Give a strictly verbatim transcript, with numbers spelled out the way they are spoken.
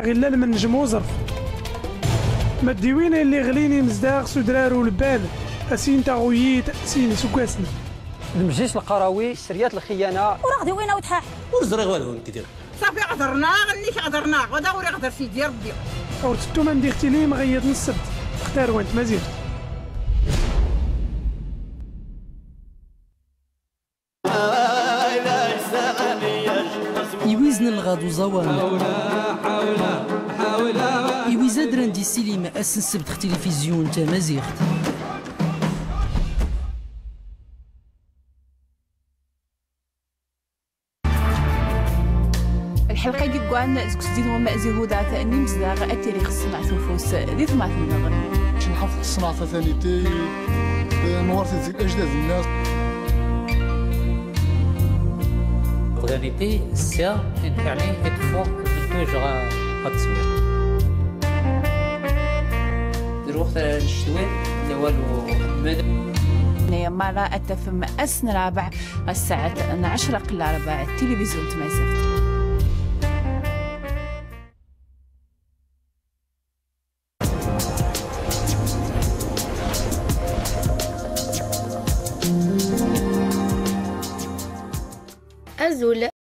Ɣ illa lmenj n uẓref. Ma d-iwin illi ɣlin imezdaɣ s udrar ulban, a sin taɣuyit, sin iseggasen. Lemjlis lqarawi, sseryat lxiyana. Ur aɣ-d-iwin awetḥaḥ. Ur ẓriɣ walu nekk diɣ. Ṣafi, ɣedren-aɣ, nnek ɣedren-aɣ, wa d aɣ ur iɣder Sidi Ṛebbi. Ur tettum ad m-d-ixti lli imɣiyeḍ n ssebt, xtar-wan tmaziɣt. Iwizn lɣad uẓawan. Iwiz adran d isilim ass n ssebt x tilifizyu n tamaziɣt. Lḥelqa i yeggan seg usdidum zihudat n imezdaɣ ad tili xeṣṣnaɛt ufus di tmatin-nneɣ. Nḥafeḍ xeṣṣnaɛt taniti, nwar-t-id seg ajdad-nneɣ. Bɣaniti ssiya, yeɛni, iteffeɣ lmentuj ɣer, ɣer teswiɛt. Di lweqt ara ncetwi, d awal uḥemmed. Naya mara ad tafem ass n Rabeɛ, ɣer ssaɛat n ɛecra ɣ Larebɛa, tilivizyu n tmaziɣt. Azul,